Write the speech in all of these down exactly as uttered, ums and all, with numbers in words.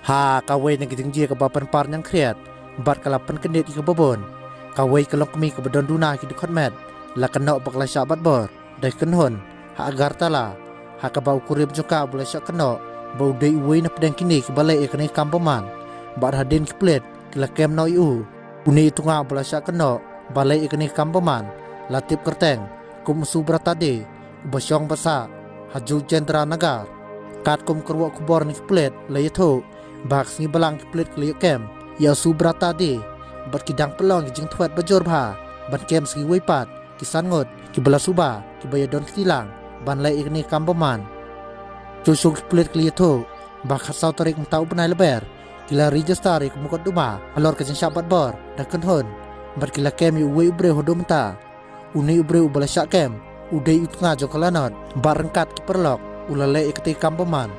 Ha kawei na ki jingjia kaba pynpar ñiangkhriat bad ka la pynkyndit ïa kaba bun, kawei ka longkmie kaba don duna ki dkhot met la kynnoh ba ka la shah bat bor da ki kynhun ha Agartala, ha kaba u kurim jong ka ba la shah kynnoh ba u dei uwei na pdeng kine kiba leh ïa kane ka kam bymman. Bad hadien ki pulit ki la kem noh ïa u, une u tnga ba la shah kynnoh ba leh ïa kane ka kam bymman la tip kyrteng kum u Subrata Dey, uba shong ba sah ha Jojendra Nagar. Katkum ka ruh khubor na ki pulit la ïathuh ba ha ka sngi Balang ki pulit ki la ïoh kem ïa u Subrata Dey bad ki dang pynlong ïa ka jingthwet ba jur bha ban kem sa kiwei pat ki san ngut kiba la suba kiba ïadon kti lang ban leh ïa kane ka kam bymman. Shuh shuh ki pulit ki la ïathuh ba ha ka khatsaw tarik mynta u bnai Lber ki la register ïa ka mukotduma halor ka jingshah bat bor da ki kynhun bad ki la kem ïa uwei u briew haduh mynta. Une u briew uba la shah kem u dei u tnga jong ka lanot bad ryngkat ki paralok u la leh ïa katei ka kam bymman.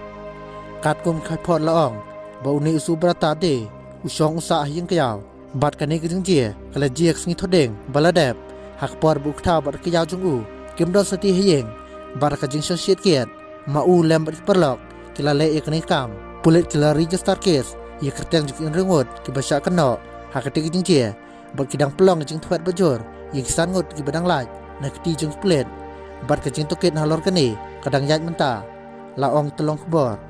Katkum ki khait phot la ong ba une u Subrata Dey u shong u sah ha ïing ka ïaw bad kane ka jingjia ka la jia ha ka sngi Thohdieng ba la dep, ha ka por ba u khlaw bad ka ïaw jong u kim don shuh ha ïing. Bad ha ka jingshongshit kiad, ma u lem bad ki paralok ki la leh ïa kane ka kam. Pulit ki la register case ïa ka kyrteng jong ki hynriew ngut kiba shah kynnoh ha katei ka jingjia bad ki dang pynlong ïa ka jingthwet ba jur ïa ki san ngut kiba dang lait na ka kti jong ki pulit. Bad ka jingtohkit halor kane ka dang ïaid mynta, la ong ki tyllong khubor.